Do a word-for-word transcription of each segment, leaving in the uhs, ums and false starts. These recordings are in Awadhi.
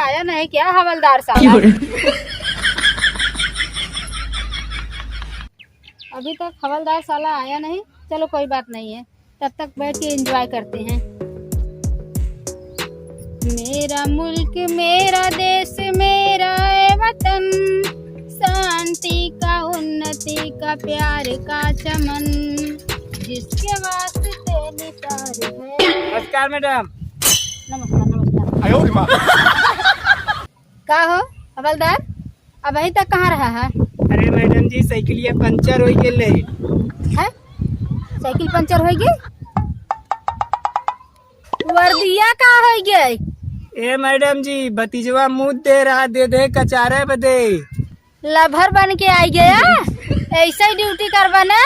आया नहीं क्या हवलदार साहब? क्यों रे? अभी तक हवलदार साला आया नहीं। चलो, कोई बात नहीं है, तब तक बैठ के एंजॉय करते हैं। मेरा मुल्क, मेरा देश, मेरा ए वतन, शांति का, उन्नति का, प्यार का चमन, जिसके वास्ते निसार है। नमस्कार मैडम। नमस्कार, नमस्कार। आयो रे माँ। का हो हवलदार, अबहीं तक कहाँ रहा है? अरे मैडम जी, साइकिलिया पंचर होइ गेल रहे। हैं? साइकिल पंचर होइ गई? वर्दिया का होइ गई? ए मैडम जी, भतीजवा मुँह दे रहा, दे दे कचारे बदे। लभर बन के आई गया, ऐसे ही ड्यूटी करबा ना,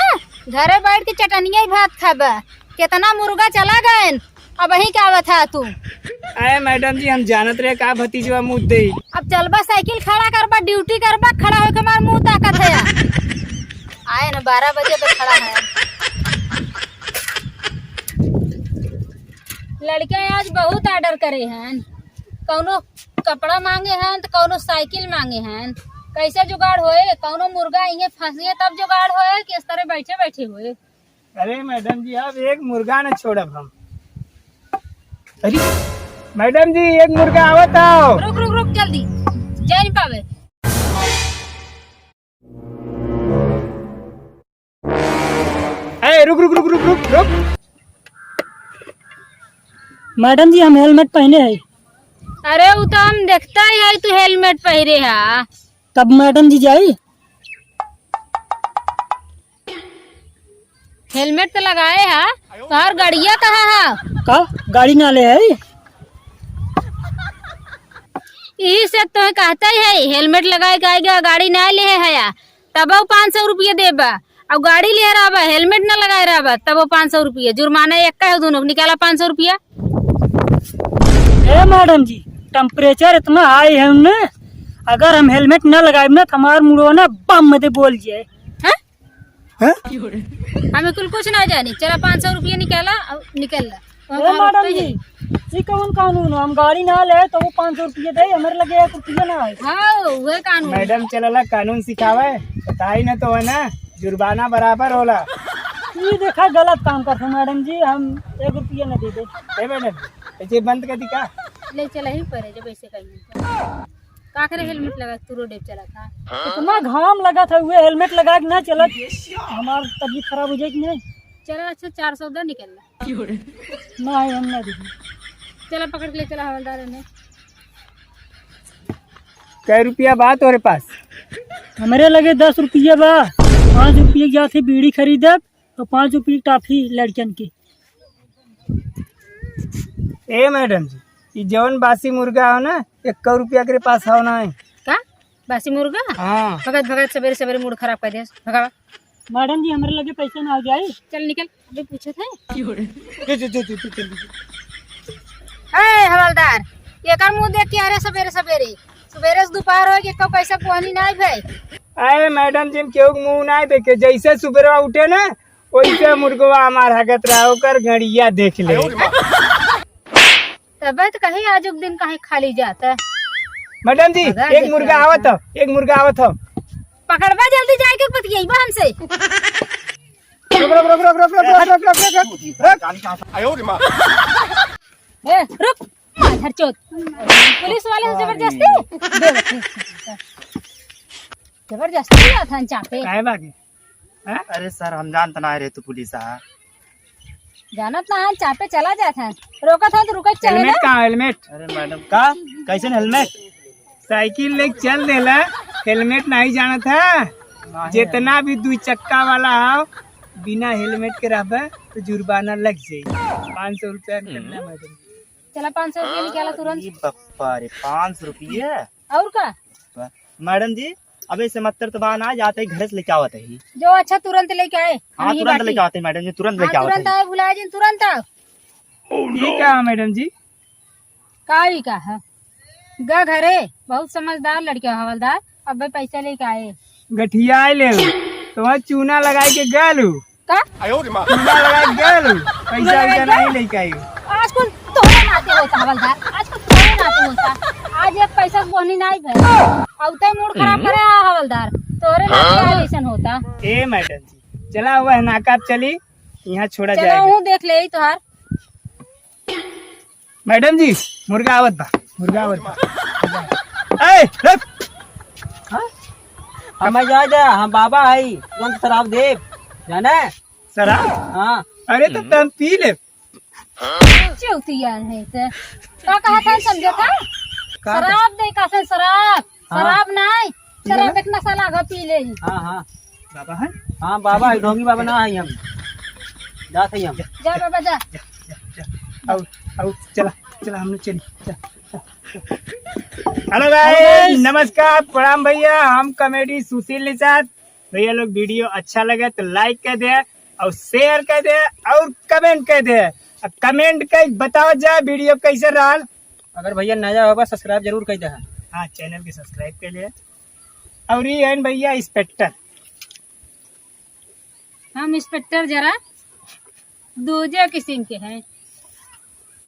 घरे बैठ के चटनिया ही भात खाबा। कितना मुर्गा चला गए, अबहीं का आवत है तू? अरे मैडम जी, हम जानत रहे का भतीजवा मुँह दे। अब चलबा साइकिल खड़ा करबा, ड्यूटी करबा, खड़ा होके हमार मुँह ताकत है। आए ना, बारह बजे पे खड़ा है। लड़के आज बहुत ऑर्डर करे हैं, कौनो कपड़ा मांगे हैं तो कौनो साइकिल मांगे हैं। कैसे जुगाड़ होए? कौनो मुर्गा इहे फंसिए तब जुगाड़ होए कि इस तरह बैठे बैठे होए? अरे मैडम जी, अब एक मुर्गा न छोड़ब हम। अरे मैडम जी, एक मुर्गा आवत आओ। रुक, रुक, रुक, जल्दी जाए नहीं पावे। ए, रुक, रुक, रुक। मैडम जी, हम हेलमेट पहने हैं। अरे, उ तो हम देखता ही है, तू हेलमेट पहिरे हा। तब मैडम जी जाई? हेलमेट तो लगाए हा, तोहार गाड़िया कहाँ हा? का गाड़ी ना ले आई? यही से तो कहता ही है, हेलमेट लगाए के आएगा, गाड़ी ना ले है या, तब वो पाँच सौ रुपये देबा। और गाड़ी ले रहबा, हेलमेट ना लगाए रहबा, तब वो पाँच सौ रुपये जुर्माना। एक का है दोनों, निकाला पाँच सौ रुपया। ए मैडम जी, टेम्परेचर इतना हाई है उनने, अगर हम हेलमेट ना लगाए ना, तो हमार मुड़वा ना बम में दे बोल जाए। हाँ? हैं? हमें कुल कुछ ना जानी। चला, पाँच सौ रुपया निकाला और निकल ला। वहाँ ए काम मैडम पे जी, है। ई कौन कानून है? हम गाड़ी ना ले तो वो पाँच सौ रुपया दे, हमारे लगे एक रुपया ना है। हाँ, वह कानून है। मैडम चलला कानून सिखावे, बताई ना तो है ना, जुर्माना बराबर होला। ई देखा गलत काम करते हो मैडम जी, हम एक रुपया ना दे दे। ए मैडम, ये बंद कर दी का? ले चला ही पड़े जब ऐसे कहीं। का करे हेलमेट लगा के तू रोडे पे चलत हा? इतना घाम लगत है, उहे हेलमेट लगा के ना चलत, हमार तबीयत खराब हो जाए कि नहीं? चला, अच्छा, चार सौ दा निकल ला। नहीं, हम ना दीदी। चला, पकड़ के ले चला हवलदार ने। कै रुपया बा तोरे पास? हमरे लगे दस रुपया बा। पाँच रुपया के जात ही बीड़ी खरीदब, तो पाँच रुपया की टाफी लड़कन की। ए मैडम जी, ई जौन बासी मुर्गा हो ना, एक रुपया के पास हो ना है। का? बासी मुर्गा? हाँ। भगत, भगत, सवेरे, सवेरे मूड खराब कर दे। भगावा। मैडम जी, हमरे लगे पैसा ना आ जाए। चल निकल, अभी पूछत है। जो, जो, जो, जो, जो, जो, जो। ए, हवलदार, एकर मुंह देख के, अरे, सवेरे, सवेरे, सवेरे से दोपहर हो गए, एको पैसा कोहनी ना भे। अरे मैडम जी, हम केहू के मुंह ना देखे, जैसे सुबेरवा उठे ना, ओइसे मुर्गवा हमार हगत रहा, ओकर गड़िया देख ले। तबे तो कहीं आजुक दिन कहीं खाली जाता। मैडम जी, भगा एक देता मुर्गा है। आवत हो, एक मुर्गा आवत हो। पकड़बा जल्दी जाके बतियाइबा हमसे। रुक, रुक, रुक। ए, रुक, माधर चोद। पुलिस वाले से जबरदस्ती? जबरदस्ती जात हन चापे। काहे बाकी? हैं? अरे सर, हम जानत ना रहे तू पुलिस आ। जानत ना हन, चापे चला जात हन। रोकत हन तो रुके के चाहे हेलमेट ना। कहाँ, हेलमेट? अरे मैडम, का? कैसन हेलमेट? साइकिल लेके चल देला, हेलमेट नहीं जानत है? नहीं। जितना भी दुई चक्का वाला हो, बिना हेलमेट के रहबे तो जुर्माना लग जाई। पाँच सौ रुपया करना मैडम। चला, पाँच सौ रुपया निकाला तुरंत। अरे बप्पा रे, पाँच सौ रुपया? और का? मैडम जी, अबे से मत्तर तो बा ना, जाते ही घरे से लेके आवत ही। जो अच्छा, तुरंत लेके आए। हाँ, हम ही तुरंत बाटी। लेके आवत ही मैडम जी, तुरंत हाँ, लेके आवत तुरंत ही। आए, भुला जिन, तुरंत आओ। ठीक है मैडम जी। का ही का है? गा घरे, बहुत समझदार लड़का हवलदार, अबे पैसा लेके आए। गठियाए ले, तो वहाँ चूना लगाई के गालू। का? चूना लगाई के गालू, पैसा वैसा नहीं लेके आई। आज कुल तोरे नाते होता हवलदार, आज कुल तोरे नाते होता। आज एक पैसा के बोहनी नाई भइल। अउते मूड खराब करे आ हवलदार। तोरे नाते आज ऐसन होता। ए मैडम जी, चला वह नाका पे चली, यहाँ छोड़ा चलो जाएगा। हूँ देख ले तोहार। मैडम जी, मुर्गा आवत बा, मुर्गा आवत बा। ए, रुक। हाँ? हमें जाए दे, हम बाबा हई, तुरंत शराब देब, जाने? शराब? हाँ। अरे तो तुम पी ले। चौथिया है ते। का कहा था समझे था? का? शराब दे का से शराब। हाँ। शराब नहीं। शराब एक नशा लागा पी ले। हाँ, हाँ। बाबा है? हाँ, बाबा है, ढोंगी बाबा ना है हम। जात है हम। जा बाबा जा। जा, जा, जा। आओ, आओ, चला, चला, हमने चली। चल, चल, चल। Hello guys, नमस्कार, प्रणाम भैया, हम comedy सुशील निषाद। भैया लोग video अच्छा लगे तो like कर दे और share कर दे और comment कर दे। अब comment कर बताओ जा video कैसे रहल। अगर भैया नया होगा subscribe जरूर कर दे। हाँ, channel के subscribe कर ले। और ये है भैया inspector। हम inspector जरा दूजे किस्म के हैं।